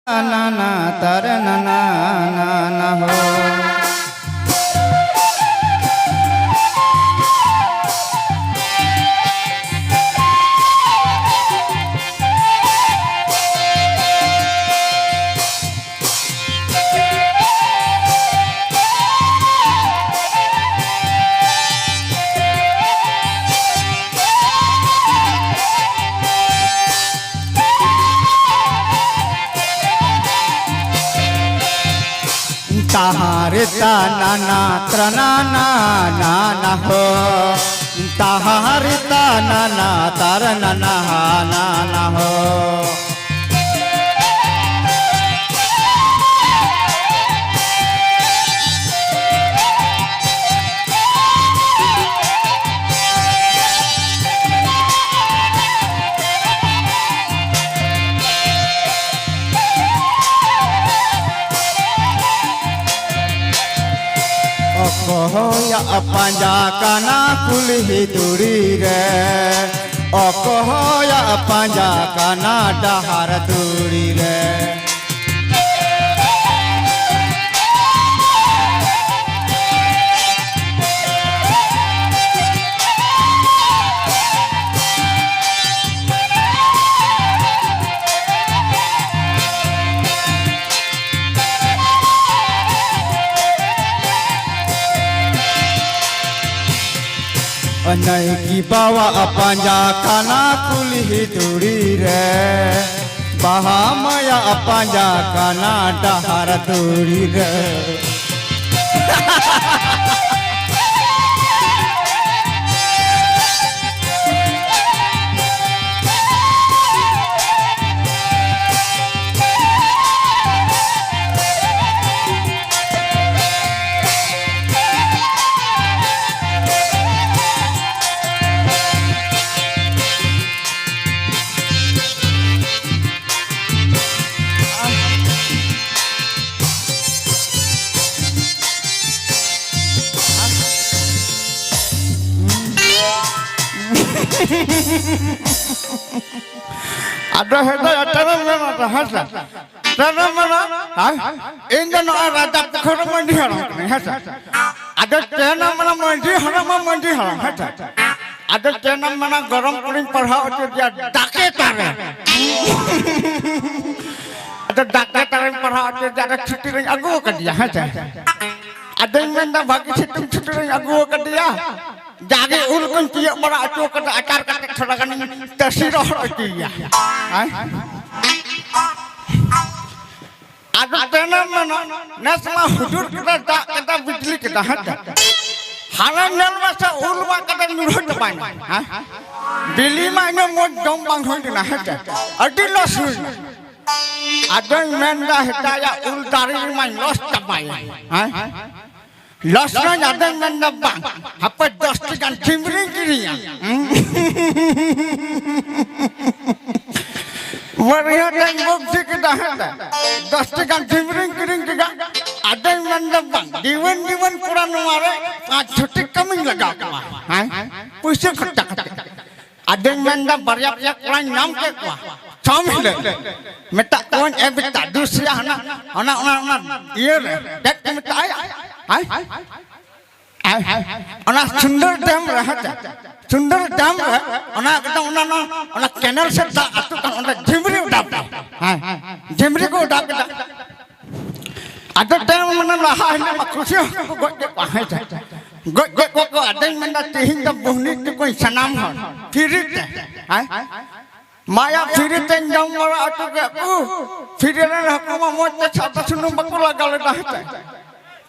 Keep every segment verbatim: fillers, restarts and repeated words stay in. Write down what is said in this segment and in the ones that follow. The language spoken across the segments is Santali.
na na, tar na na, na na ho. Taharita nana tranana nana ho. Taharita nana taranana nana ho. ᱚᱠᱚᱭᱟᱜ ᱯᱟᱸᱡᱟ ᱠᱟᱱᱟ ᱠᱩᱞᱦᱤ ᱫᱷᱩᱲᱤ ᱨᱮ? ᱚᱠᱚᱭᱟᱜ ᱯᱟᱸᱡᱟ ᱠᱟᱱᱟ ᱰᱟᱦᱟᱨ ᱫᱷᱩᱲᱤ ᱨᱮ? ᱱᱟᱭᱠᱮ ᱵᱟᱵᱟᱣᱟᱜ ᱯᱟᱸᱡᱟ ᱠᱟᱱᱟ ᱠᱩᱞᱦᱤ ᱫᱷᱩᱲᱤ ᱨᱮ, ᱵᱟᱦᱟ ᱢᱟᱭᱟᱜ ᱯᱟᱸᱡᱟ ᱠᱟᱱᱟ ᱰᱟᱦᱟᱨ ᱫᱷᱩᱲᱤ ᱨᱮ᱾ ᱟᱫᱚ ᱦᱮᱸ ᱫᱚ ᱮᱴᱟᱜᱟᱜ ᱢᱮᱱᱟᱜᱼᱟ, ᱦᱮᱸ ᱥᱮ? ᱛᱮᱱᱟ ᱢᱮᱱᱟ, ᱦᱮᱸ? ᱤᱧ ᱫᱚ ᱱᱚᱜᱼᱚᱭ ᱨᱟᱡᱟ ᱯᱩᱠᱷᱩᱨ ᱢᱟᱹᱡᱷᱤ ᱦᱟᱲᱟᱢ ᱠᱟᱹᱱᱟᱹᱧ, ᱦᱮᱸ ᱥᱮ? ᱟᱫᱚ ᱛᱮᱱᱟ ᱢᱮᱱᱟ ᱢᱟᱹᱡᱷᱤ ᱦᱟᱲᱟᱢ ᱢᱟ ᱢᱟᱹᱡᱷᱤ ᱦᱟᱲᱟᱢ, ᱦᱮᱸ ᱥᱮ? ᱟᱫᱚ ᱛᱮᱱᱟ ᱢᱮᱱᱟ ᱜᱚᱨᱚᱢ ᱠᱩᱲᱤᱧ ᱯᱟᱲᱦᱟᱣ ᱦᱚᱪᱚ ᱠᱮᱭᱟ ᱰᱟᱠᱮ ᱛᱟᱨᱮ᱾ ᱟᱫᱚ ᱰᱟᱠᱮ ᱛᱟᱨᱮᱧ ᱯᱟᱲᱦᱟᱣ ᱦᱚᱪᱚ ᱠᱮᱭᱟ, ᱟᱫᱚ ᱪᱷᱩᱴᱤ ᱨᱤᱧ ᱟᱹᱜᱩ ᱟᱠᱟᱫᱮᱭᱟ, ᱦᱮᱸ ᱥᱮ? ᱟᱫᱚᱧ ᱢᱮᱱᱫᱟ ᱵᱷᱟᱹᱜᱤ ᱥᱤᱛᱩᱝ ᱪᱷᱩᱴᱤ ᱨᱤᱧ ᱟᱹᱜᱩ ᱟᱠᱟᱫᱮᱭᱟ, ᱡᱟᱜᱮ ᱩᱞ ᱠᱚᱧ ᱛᱤᱭᱳᱜ ᱵᱟᱲᱟ ᱦᱚᱪᱚ ᱠᱟᱫᱟ, ᱟᱪᱟᱨ ᱠᱟᱛᱮ ᱛᱷᱚᱲᱟ ᱜᱟᱱᱤᱧ ᱛᱟᱥᱮ ᱨᱚᱦᱚᱲ ᱦᱚᱪᱚᱭᱮᱭᱟ᱾ ᱦᱮᱸ? ᱟᱫᱚ ᱛᱮᱱᱟ ᱢᱮᱱᱟ, ᱱᱮᱥ ᱢᱟ ᱦᱩᱰᱩᱨ ᱠᱮᱫᱟ, ᱫᱟᱜ ᱠᱮᱫᱟ, ᱵᱤᱡᱽᱞᱤ ᱠᱮᱫᱟ, ᱦᱮᱸ ᱛᱚ? ᱦᱟᱱᱟ ᱧᱮᱞ ᱢᱮᱥᱮ, ᱩᱞ ᱢᱟ ᱠᱟᱛᱮ ᱧᱩᱨᱦᱟᱹ ᱪᱟᱵᱟᱭᱮᱱᱟ, ᱦᱮᱸ? ᱵᱤᱞᱤ ᱢᱟ ᱤᱱᱟᱹ ᱢᱚᱡᱽ ᱡᱚᱢ ᱵᱟᱝ ᱦᱩᱭ ᱞᱮᱱᱟ, ᱦᱮᱸ ᱛᱚ? ᱟᱹᱰᱤ ᱞᱚᱥ ᱦᱩᱭᱱᱟ᱾ ᱟᱫᱚᱧ ᱢᱮᱱᱫᱟ, ᱦᱮᱛᱟᱭᱟ ᱩᱞ ᱫᱟᱨᱮ ᱨᱮᱢᱟᱧ ᱞᱚᱥ ᱪᱟᱵᱟᱭᱮᱱ, ᱦᱮᱸ? ᱞᱚᱥ ᱱᱟᱹᱧ᱾ ᱟᱫᱚᱧ ᱢᱮᱱᱫᱟ, ᱵᱟᱝ, ᱦᱟᱯᱮ ᱫᱚᱥ ᱴᱤ ᱜᱟᱱ ᱡᱷᱤᱢᱨᱤᱧ ᱠᱤᱨᱤᱧᱟ᱾ ᱵᱟᱹᱨᱭᱟᱹ ᱛᱮᱧ ᱵᱩᱫᱽᱫᱷᱤ ᱠᱮᱫᱟ, ᱦᱮᱸ ᱥᱮ? ᱫᱚᱥ ᱴᱤ ᱜᱟᱱ ᱡᱷᱤᱢᱨᱤᱧ ᱠᱤᱨᱤᱧ ᱠᱮᱫᱟ᱾ ᱟᱫᱚᱧ ᱢᱮᱱᱫᱟ, ᱵᱟᱝ, ᱡᱤᱵᱚᱱ ᱡᱤᱵᱚᱱ ᱠᱚᱲᱟ ᱱᱚᱣᱟ ᱨᱮ ᱯᱟᱸᱪ ᱪᱷᱚ ᱴᱤ ᱠᱟᱹᱢᱤᱧ ᱞᱟᱜᱟᱣ ᱠᱚᱣᱟ, ᱦᱮᱸ? ᱯᱩᱭᱥᱟᱹ ᱠᱷᱚᱨᱪᱟ ᱠᱟᱛᱮ᱾ ᱟᱫᱚᱧ ᱢᱮᱱᱫᱟ, ᱵᱟᱨᱭᱟ ᱯᱮᱭᱟ ᱠᱚᱲᱟᱧ ᱧᱟᱢ ᱠᱮᱫ ᱠᱚᱣᱟ, ᱥᱟᱢ ᱦᱤᱞᱳᱜ ᱢᱮᱛᱟᱜ ᱠᱚᱣᱟᱧ, ᱮ ᱵᱮᱴᱟ, ᱫᱩᱥᱨᱟ ᱦᱟᱱᱟ, ᱚᱱᱟ, ᱚᱱᱟ, ᱚᱱᱟ ᱤᱭᱟᱹ ᱨᱮ, ᱪᱮᱫ ᱠᱚ ᱢᱮᱛᱟᱜᱼᱟ? ᱦᱮᱸ? ᱦᱮᱸ? ᱚᱱᱟ ᱥᱩᱱᱫᱚᱨ ᱰᱮᱢ ᱨᱮ, ᱦᱮᱸ ᱥᱮ? ᱥᱩᱱᱫᱚᱨ ᱰᱮᱢ ᱨᱮ, ᱚᱱᱟ ᱮᱠᱫᱚᱢ, ᱚᱱᱟ, ᱚᱱᱟ, ᱚᱱᱟ ᱠᱮᱱᱮᱞ ᱥᱮᱫ ᱫᱟᱜ ᱟᱹᱛᱩᱜ ᱠᱟᱱ, ᱚᱸᱰᱮ ᱡᱷᱤᱢᱨᱤ ᱚᱰᱟᱣ ᱠᱮᱫᱟ᱾ ᱦᱮᱸ, ᱡᱷᱤᱢᱨᱤ ᱠᱚ ᱚᱰᱟᱣ ᱠᱮᱫᱟ᱾ ᱟᱫᱚ ᱛᱟᱭᱚᱢ ᱢᱟᱱᱮ ᱞᱟᱦᱟ ᱦᱤᱞᱳᱜ ᱢᱟ ᱠᱷᱩᱥᱤ ᱦᱚᱲ ᱠᱚ ᱜᱚᱡ ᱠᱮᱫ ᱠᱚᱣᱟ, ᱦᱮᱸ ᱥᱮ? ᱜᱚᱡ ᱠᱮᱫ ᱠᱚᱣᱟ ᱠᱚ᱾ ᱟᱫᱚᱧ ᱢᱮᱱᱫᱟ, ᱛᱮᱦᱮᱧ ᱫᱚ ᱵᱩᱦᱱᱤ ᱛᱮᱠᱚᱧ ᱥᱟᱱᱟᱢ ᱦᱚᱲ ᱯᱷᱤᱨᱤ ᱛᱮ, ᱦᱮᱸ? ᱢᱟᱭᱟ ᱯᱷᱤᱨᱤ ᱛᱮᱧ ᱡᱚᱢ ᱵᱟᱲᱟ ᱦᱚᱪᱚ ᱠᱮᱫ ᱠᱚ᱾ ᱯᱷᱤᱨᱤ ᱨᱮᱱ ᱦᱟᱹᱠᱩ ᱢᱟ ᱢᱚᱡᱽ ᱛᱮ ᱥᱟᱫᱟ ᱥᱩᱱᱩᱢ ᱵᱟᱠᱚ ᱞᱟᱜᱟᱣ ᱞᱮᱫᱟ, ᱦᱮᱸ ᱥᱮ?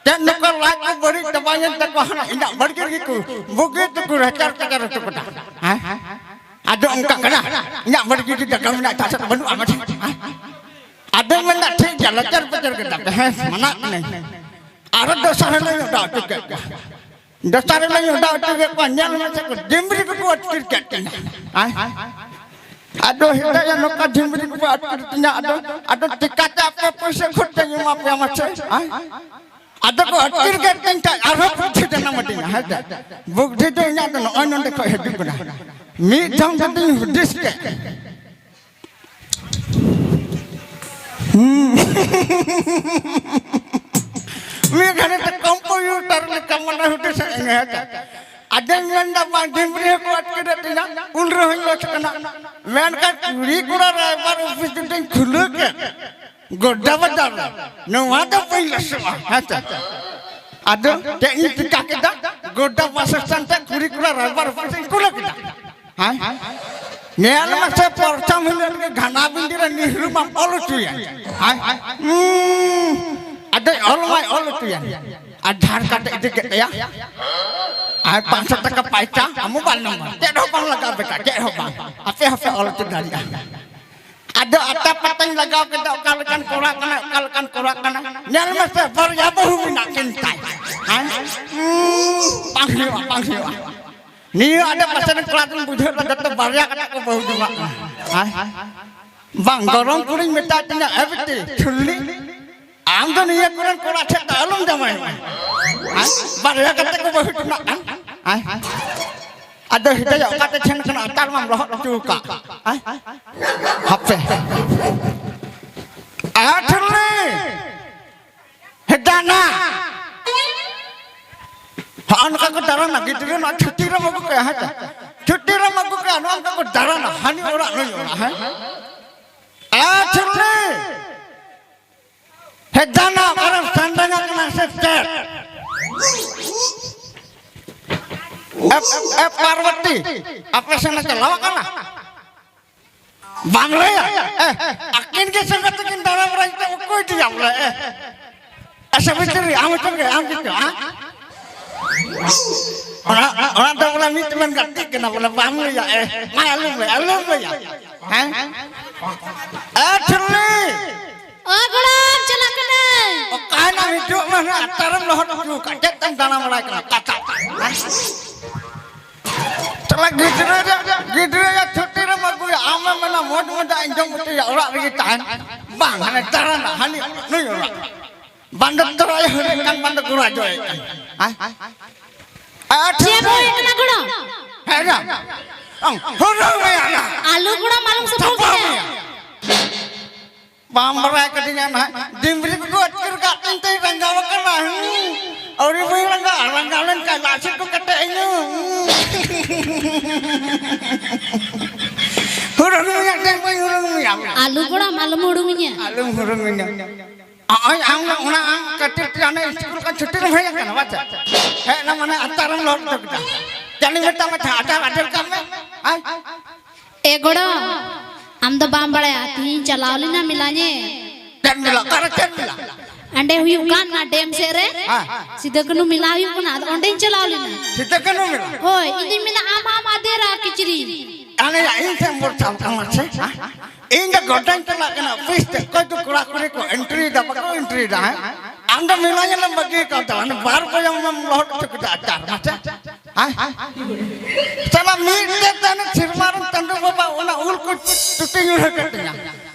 ᱪᱮᱫ ᱱᱚᱝᱠᱟ ᱞᱟᱡ ᱠᱚ ᱵᱟᱹᱲᱤᱡ ᱪᱟᱵᱟᱭᱮᱱ ᱛᱟᱠᱚᱣᱟ, ᱦᱟᱱᱟ ᱤᱧᱟᱹᱜ ᱵᱟᱲᱜᱮ ᱨᱮᱜᱮ ᱠᱚ ᱵᱩᱜᱤ ᱛᱮᱠᱚ ᱨᱟᱪᱟᱨ ᱯᱟᱪᱟᱨ ᱦᱚᱪᱚ ᱠᱮᱫᱟ, ᱦᱮᱸ? ᱟᱫᱚ ᱚᱱᱠᱟ ᱠᱟᱱᱟ, ᱤᱧᱟᱹᱜ ᱵᱟᱲᱜᱮ ᱨᱮ ᱫᱟᱠᱟ ᱢᱮᱱᱟᱜ, ᱮᱴᱟᱜ ᱥᱮᱫ ᱵᱟᱹᱱᱩᱜᱼᱟ ᱢᱟᱴᱷᱮ, ᱦᱮᱸ? ᱟᱫᱚᱧ ᱢᱮᱱᱫᱟ, ᱴᱷᱤᱠ ᱜᱮᱭᱟ, ᱞᱟᱪᱟᱨ ᱯᱟᱪᱟᱨ ᱠᱮᱫᱟ ᱯᱮ, ᱦᱮᱸ, ᱢᱟᱱᱟᱜ ᱠᱟᱹᱱᱟᱹᱧ᱾ ᱟᱨᱚ ᱫᱚᱥᱟᱨ ᱦᱤᱞᱳᱜ ᱤᱧ ᱚᱰᱟᱣ ᱦᱚᱪᱚ ᱠᱮᱫ ᱠᱚᱣᱟ᱾ ᱫᱚᱥᱟᱨ ᱦᱤᱞᱳᱜ ᱤᱧ ᱚᱰᱟᱣ ᱦᱚᱪᱚ ᱠᱮᱫ ᱠᱚᱣᱟ, ᱧᱮᱞ ᱢᱮᱥᱮ ᱠᱚ ᱰᱤᱢᱨᱤ ᱠᱚᱠᱚ ᱟᱹᱛᱠᱤᱨ ᱠᱮᱫ ᱠᱤᱧᱟ᱾ ᱦᱮᱸ? ᱟᱫᱚ ᱦᱤᱞᱟᱹᱭᱟ ᱱᱚᱝᱠᱟ ᱰᱤᱢᱨᱤ ᱠᱚᱠᱚ ᱟᱹᱛᱠᱤᱨ ᱠᱤᱧᱟ, ᱟᱫᱚ, ᱟᱫᱚ ᱪᱤᱠᱟᱹᱛᱮ ᱟᱯᱮ ᱯᱩᱭᱥᱟᱹ ᱠᱷᱚᱨᱪᱟᱧ ᱮᱢᱟ ᱯᱮᱭᱟ ᱢᱟᱥᱮ? ᱦᱮᱸ? ᱟᱫᱚ ᱠᱚ ᱟᱹᱛᱠᱤᱨ ᱠᱮᱫ ᱠᱤᱧ ᱠᱷᱟᱡ ᱟᱨᱦᱚᱸ ᱵᱩᱫᱽᱫᱷᱤ ᱡᱟᱱᱟᱢ ᱟᱹᱫᱤᱧᱟ, ᱦᱮᱸ ᱥᱮ? ᱵᱩᱫᱽᱫᱷᱤ ᱫᱚ ᱤᱧᱟᱹᱜ ᱫᱚ ᱱᱚᱜᱼᱚᱭ ᱱᱚᱸᱰᱮ ᱠᱷᱚᱡ ᱦᱤᱡᱩᱜ ᱠᱟᱱᱟ᱾ ᱢᱤᱫ ᱫᱷᱟᱣ ᱠᱟᱛᱮᱧ ᱦᱩᱫᱤᱥ ᱠᱮᱫ, ᱦᱩᱸ᱾ ᱢᱤᱫ ᱜᱷᱟᱹᱲᱤ ᱛᱮ ᱠᱚᱢᱯᱤᱭᱩᱴᱟᱨ ᱞᱮᱠᱟ ᱢᱚᱱᱮ ᱦᱩᱫᱤᱥ ᱦᱮᱡ ᱮᱱᱟ, ᱦᱮᱸ ᱥᱮ? ᱟᱫᱚᱧ ᱢᱮᱱᱫᱟ, ᱵᱟᱝ, ᱰᱤᱢᱨᱤ ᱦᱚᱸᱠᱚ ᱟᱹᱛᱠᱤᱨᱮᱫ ᱛᱤᱧᱟ, ᱩᱱ ᱨᱮᱦᱚᱸᱧ ᱞᱚᱥ ᱠᱟᱱᱟ᱾ ᱢᱮᱱᱠᱷᱟᱱ ᱠᱩᱲᱤ ᱠᱚᱲᱟ ᱨᱟᱭᱵᱟᱨ ᱚᱯᱷᱤᱥ ᱡᱩᱫᱤᱧ ᱠᱷᱩᱞᱟᱹᱣ ᱠᱮᱫ, ᱜᱚᱰᱟ ᱵᱟᱡᱟᱨ ᱨᱮ, ᱱᱚᱣᱟ ᱫᱚ ᱵᱟᱹᱧ ᱞᱚᱥᱚᱜᱼᱟ, ᱦᱮᱸ ᱥᱮ? ᱟᱫᱚ ᱪᱮᱫ ᱤᱧ ᱪᱤᱠᱟ ᱠᱮᱫᱟ? ᱜᱚᱰᱟ ᱵᱟᱥ ᱥᱴᱮᱱᱰ ᱛᱮ ᱠᱩᱲᱤ ᱠᱚᱲᱟ ᱨᱟᱭᱵᱟᱨ ᱚᱯᱷᱤᱥ ᱤᱧ ᱠᱩᱞ ᱠᱮᱫᱟ᱾ ᱦᱮᱸ? ᱧᱮᱞ ᱢᱮᱥᱮ, ᱯᱨᱚᱛᱷᱚᱢ ᱦᱤᱞᱳᱜ ᱨᱮᱜᱮ ᱜᱷᱟᱱᱟ ᱵᱤᱱᱰᱤ ᱨᱮ ᱱᱤᱦᱨᱩ ᱢᱟᱢ ᱚᱞ ᱦᱚᱪᱚᱭᱟ᱾ ᱦᱮᱸ? ᱦᱩᱸ᱾ ᱟᱫᱚ ᱚᱞ ᱢᱟᱭ ᱚᱞ ᱦᱚᱪᱚᱭᱟ᱾ ᱟᱨ ᱡᱷᱟᱲ ᱠᱟᱛᱮ ᱤᱫᱤ ᱠᱮᱫ ᱛᱟᱭᱟ᱾ ᱟᱨ ᱯᱟᱸᱪᱥᱚ ᱴᱟᱠᱟ ᱯᱟᱭᱥᱟ, ᱟᱢ ᱢᱳᱵᱟᱭᱤᱞ ᱱᱟᱢᱵᱟᱨ᱾ ᱪᱮᱫ ᱦᱚᱸ ᱵᱟᱝ ᱞᱟᱜᱟᱣ ᱵᱮᱴᱟ, ᱪᱮᱫ ᱦᱚᱸ ᱵᱟᱝ᱾ ᱟᱯᱮ ᱦᱚᱸᱯᱮ ᱚᱞ ᱦᱚᱪᱚ ᱫᱟᱲᱮᱭᱟᱜᱼᱟ᱾ ᱟᱫᱚ ᱟᱛᱟ ᱯᱟᱛᱟᱧ ᱞᱟᱜᱟᱣ ᱠᱮᱫᱟ, ᱚᱠᱟ ᱞᱮᱠᱟᱱ ᱠᱚᱲᱟ ᱠᱟᱱᱟᱭ, ᱚᱠᱟ ᱞᱮᱠᱟᱱ ᱠᱚᱲᱟ ᱠᱟᱱᱟᱭ᱾ ᱧᱮᱞ ᱢᱮᱥᱮ, ᱵᱟᱨᱭᱟ ᱵᱟᱹᱦᱩ ᱢᱮᱱᱟᱜ ᱠᱤᱱ ᱛᱟᱭ᱾ ᱦᱮᱸ? ᱦᱩᱸ, ᱵᱟᱝ ᱦᱩᱭᱩᱜᱼᱟ, ᱵᱟᱝ ᱦᱩᱭᱩᱜᱼᱟ᱾ ᱱᱤᱭᱟᱹ ᱟᱰᱮ ᱯᱟᱥᱮ ᱨᱮᱱ ᱠᱚᱲᱟ ᱫᱚᱧ ᱵᱩᱡᱷᱟᱹᱣ ᱮᱫᱟ, ᱡᱚᱛᱚ ᱵᱟᱨᱭᱟ ᱠᱟᱛᱮ ᱠᱚ ᱵᱟᱹᱦᱩ ᱡᱚᱝᱟᱜ ᱠᱟᱱᱟ᱾ ᱦᱮᱸ? ᱵᱟᱝ, ᱜᱚᱨᱚᱢ ᱠᱩᱲᱤᱧ ᱢᱮᱛᱟᱭ ᱛᱤᱧᱟ, "ᱮ ᱵᱤᱴᱤ, ᱪᱷᱩᱞᱞᱤ, ᱟᱢ ᱫᱚ ᱱᱤᱭᱟᱹ ᱠᱚᱨᱮᱱ ᱠᱚᱲᱟ ᱴᱷᱮᱱ ᱫᱚ ᱟᱞᱚᱢ ᱡᱟᱶᱟᱭᱚᱜᱼᱟ᱾ ᱦᱮᱸ? ᱵᱟᱨᱭᱟ ᱠᱟᱛᱮ ᱠᱚ ᱵᱟᱹᱦᱩ ᱡᱚᱝᱟᱜ ᱠᱟᱱ᱾ ᱦᱮᱸ?" ᱟᱫᱚ ᱦᱤᱫᱟᱹᱭᱟ ᱚᱠᱟᱛᱮ ᱪᱷᱮᱱ ᱠᱟᱱᱟ, ᱟᱛᱟᱨ ᱢᱟᱢ ᱞᱚᱦᱚᱫ ᱦᱚᱪᱚ ᱟᱠᱟᱫ᱾ ᱦᱮᱸ? ᱦᱟᱯᱮ᱾ ᱟᱨ ᱪᱷᱩᱞᱞᱤ! ᱦᱮᱡ ᱫᱟ ᱱᱟ᱾ ᱦᱚᱸᱜᱼᱚ ᱱᱚᱝᱠᱟ ᱠᱚ ᱫᱟᱬᱟᱱᱟ, ᱜᱤᱫᱽᱨᱟᱹ ᱱᱚᱣᱟ ᱪᱷᱩᱴᱤ ᱨᱮᱢ ᱟᱹᱜᱩ ᱠᱟᱭᱟ, ᱦᱮᱸ ᱥᱮ? ᱪᱷᱩᱴᱤ ᱨᱮᱢ ᱟᱹᱜᱩ ᱠᱟᱭᱟ, ᱱᱚᱜᱼᱚ ᱱᱚᱝᱠᱟ ᱠᱚ ᱫᱟᱬᱟᱱᱟ, ᱦᱟᱹᱱᱤ ᱚᱲᱟᱜ ᱱᱩᱭ ᱚᱲᱟᱜ, ᱦᱮᱸ? ᱮ ᱪᱷᱩᱴᱤ! ᱦᱮᱡ ᱫᱟ ᱱᱟ, ᱚᱠᱟᱨᱮᱢ ᱥᱮᱱ ᱫᱟᱲᱮᱭᱟᱜ ᱠᱟᱱᱟ ᱥᱮ ᱪᱮᱫ? ᱮ, ᱮ ᱯᱟᱨᱵᱚᱛᱤ, ᱟᱯᱮ ᱥᱮᱱ ᱮ ᱪᱟᱞᱟᱣ ᱠᱟᱱᱟ? ᱵᱟᱝ ᱞᱟᱹᱭᱟ? ᱮ, ᱟᱹᱠᱤᱱ ᱜᱮ ᱥᱮᱱ ᱠᱟᱛᱮ ᱠᱤᱱ ᱫᱟᱬᱟ ᱵᱟᱲᱟᱭ ᱛᱮ ᱚᱠᱚᱭ ᱤᱫᱤᱭᱟ ᱵᱚᱞᱮ? ᱮ, ᱮ, ᱥᱟᱵᱤᱛᱨᱤ, ᱟᱢ ᱦᱚᱸ ᱪᱚᱝ ᱜᱮ, ᱟᱢ ᱜᱮ ᱪᱚᱝ, ᱦᱮᱸ? ᱚᱱᱟ, ᱚᱱᱟ ᱫᱚ ᱵᱚᱞᱮ ᱢᱤᱫ ᱢᱮᱱ ᱜᱟᱛᱮ ᱠᱟᱱᱟ ᱵᱚᱞᱮ, ᱵᱟᱢ ᱞᱟᱹᱭᱟ, ᱮ, ᱢᱟ ᱟᱞᱚᱢ ᱞᱟᱹᱭᱟ, ᱟᱞᱚᱢ ᱞᱟᱹᱭᱟ, ᱦᱮᱸ? ᱮ, ᱴᱷᱤᱞᱤ! ᱚ, ᱜᱚᱲᱚᱢ, ᱪᱟᱞᱟᱜ ᱠᱟᱹᱱᱟᱹᱧ᱾ ᱚᱠᱟᱭᱮᱱᱟᱢ? ᱦᱤᱡᱩᱜ ᱢᱮ ᱱᱟᱦᱟᱜ, ᱟᱛᱟᱨᱮᱢ ᱞᱚᱦᱚᱫ ᱦᱚᱪᱚ ᱟᱠᱟᱫ᱾ ᱪᱮᱫ ᱛᱮᱢ ᱫᱟᱬᱟ ᱵᱟᱲᱟᱭ ᱠᱟᱱᱟ? ᱠᱟᱴᱟ᱾ ᱛᱟᱦᱞᱮ ᱜᱤᱫᱽᱨᱟᱹ ᱨᱮ, ᱜᱤᱫᱽᱨᱟᱹ ᱨᱮ ᱪᱷᱩᱴᱤ ᱨᱮᱢ ᱟᱹᱜᱩᱭᱟ, ᱟᱢᱮᱢ ᱢᱮᱱᱟ, "ᱢᱚᱡᱽ ᱢᱚᱡᱟᱜ ᱤᱧ ᱡᱚᱢ ᱦᱚᱪᱚᱭᱟ, ᱚᱲᱟᱜ ᱨᱮᱜᱮ ᱛᱟᱦᱮᱱ᱾" ᱵᱟᱝ, ᱦᱟᱱᱮ ᱫᱟᱬᱟᱱᱟ, ᱦᱟᱹᱱᱤ ᱚᱲᱟᱜ, ᱱᱩᱭ ᱚᱲᱟᱜ᱾ ᱵᱟᱝ ᱫᱚ ᱛᱚᱨᱟᱭ ᱦᱩᱭᱩᱜ ᱠᱟᱱ, ᱵᱟᱝ ᱫᱚ ᱜᱚᱲᱟ ᱡᱚᱭᱮᱫ ᱠᱟᱱ᱾ ᱦᱮᱸ? ᱟᱨ ᱪᱮᱫ ᱦᱩᱭ ᱠᱟᱱᱟ ᱜᱚᱲᱚᱢ? ᱦᱮᱸ ᱭᱟ᱾ ᱟᱢ ᱦᱩᱨᱩ ᱢᱮᱭᱟ ᱱᱟ᱾ ᱟᱞᱩ ᱜᱚᱲᱚᱢ, ᱟᱞᱚᱢ ᱥᱟᱯᱷᱟ ᱥᱟᱯᱷᱟ ᱢᱮᱭᱟ᱾ ᱢᱮᱭᱟ᱾ ᱵᱟᱢ ᱵᱟᱲᱟᱭ ᱠᱟᱫᱤᱧᱟ ᱱᱟᱦᱟᱜ᱾ ᱰᱤᱢᱨᱤ ᱠᱚᱠᱚ ᱟᱹᱛᱠᱤᱨ ᱠᱟᱜ ᱛᱤᱧ ᱛᱮᱧ ᱨᱟᱸᱜᱟᱣ ᱟᱠᱟᱱᱟ᱾ ᱦᱩᱸ᱾ ᱟᱹᱣᱨᱤ ᱵᱟᱹᱧ ᱨᱟᱸᱜᱟᱣ, ᱨᱟᱸᱜᱟᱣ ᱞᱮᱱᱠᱷᱟᱱ ᱞᱟᱡ ᱥᱮᱫ ᱠᱚ ᱠᱮᱴᱮᱡ ᱟᱹᱧᱟᱹ᱾ ᱦᱩᱸ᱾ ᱦᱩᱲᱩᱝ ᱢᱮᱭᱟ ᱴᱷᱮᱱ ᱵᱟᱹᱧ ᱦᱩᱲᱩᱝ ᱢᱮᱭᱟ᱾ ᱟᱞᱚ ᱜᱚᱲᱟᱢ, ᱟᱞᱚᱢ ᱦᱩᱲᱩᱝᱤᱧᱟ᱾ ᱟᱞᱚᱢ ᱦᱩᱲᱩᱝᱤᱧᱟ᱾ ᱱᱚᱜᱼᱚᱭ ᱟᱢ ᱫᱚ ᱚᱱᱟ ᱟᱢ ᱠᱟᱹᱴᱤᱡ ᱛᱮ ᱦᱟᱱᱮ ᱥᱠᱩᱞ ᱠᱷᱚᱱ ᱪᱷᱩᱴᱤ ᱨᱮᱢ ᱦᱮᱡ ᱟᱠᱟᱱᱟ, ᱵᱟᱪᱟ? ᱦᱮᱡ ᱮᱱᱟ ᱢᱟᱱᱮ ᱟᱛᱟᱨᱮᱢ ᱞᱚᱦᱚᱫ ᱦᱚᱴᱚ ᱠᱮᱫᱟ᱾ ᱪᱟᱹᱞᱤ ᱢᱮᱛᱟᱢ ᱠᱟᱱᱟ, ᱟᱴᱟ ᱟᱴᱮᱨ ᱠᱟᱜ ᱢᱮ᱾ ᱟᱭ᱾ ᱮ ᱜᱚᱲᱚᱢ, ᱟᱢ ᱫᱚ ᱵᱟᱢ ᱵᱟᱲᱟᱭᱟ, ᱛᱤᱦᱤᱧ ᱪᱟᱞᱟᱣ ᱞᱮᱱᱟ ᱢᱮᱞᱟ ᱧᱮᱞ᱾ ᱪᱮᱫ ᱢᱮᱞᱟ? ᱚᱠᱟᱨᱮ ᱪᱮᱫ ᱢᱮᱞᱟ? ᱚᱸᱰᱮ ᱦᱩᱭᱩᱜ ᱠᱟᱱ ᱚᱱᱟ ᱰᱮᱢ ᱥᱮᱫ ᱨᱮ᱾ ᱦᱮᱸ᱾ ᱥᱤᱫᱩ ᱠᱟᱹᱱᱦᱩ ᱢᱮᱞᱟ ᱦᱩᱭᱩᱜ ᱠᱟᱱᱟ, ᱟᱫᱚ ᱚᱸᱰᱮᱧ ᱪᱟᱞᱟᱣ ᱞᱮᱱᱟ᱾ ᱥᱤᱫᱩ ᱠᱟᱹᱱᱦᱩ ᱢᱮᱞᱟ? ᱦᱳᱭ, ᱤᱧ ᱫᱩᱧ ᱢᱮᱱᱟ ᱟᱢ ᱦᱚᱸᱢ ᱟᱫᱮᱨᱟ ᱠᱤᱪᱨᱤᱡ᱾ ᱟᱞᱮᱭᱟᱜ ᱤᱧ ᱴᱷᱮᱱ ᱵᱷᱚᱨᱥᱟ ᱠᱟᱱᱟ ᱥᱮ? ᱦᱮᱸ? ᱤᱧ ᱫᱚ ᱜᱚᱰᱟᱧ ᱪᱟᱞᱟᱜ ᱠᱟᱱᱟ ᱚᱯᱷᱤᱥ ᱛᱮ, ᱚᱠᱚᱭ ᱫᱚ ᱠᱚᱲᱟ ᱠᱩᱲᱤ ᱠᱚ ᱮᱱᱴᱨᱤᱭᱮᱫᱟ, ᱵᱟᱠᱚ ᱮᱱᱴᱨᱤᱭᱮᱫᱟ, ᱦᱮᱸ? ᱟᱢ ᱫᱚ ᱢᱮᱞᱟ ᱧᱮᱞᱮᱢ ᱵᱟᱹᱜᱤ ᱟᱠᱟᱫ ᱛᱟᱢᱟ, ᱚᱱᱟ ᱵᱟᱨ ᱵᱚᱭᱚᱢ ᱮᱢ ᱞᱚᱦᱚᱫ ᱦᱚᱪᱚ ᱠᱮᱫᱟ ᱟᱪᱟᱨ ᱢᱟᱪᱟ᱾ ᱦᱮᱸ? ᱥᱟᱞᱟ ᱢᱤᱫ ᱛᱮ ᱛᱟᱦᱮᱱ ᱥᱮᱨᱢᱟ ᱨᱮᱱ ᱪᱟᱸᱫᱳ ᱵᱟᱵᱟ ᱚᱱᱟ ᱩᱞ ᱠᱚ ᱪᱩᱴᱤ ᱧᱩᱨ ᱟᱠᱟᱫ ᱛᱤᱧᱟ᱾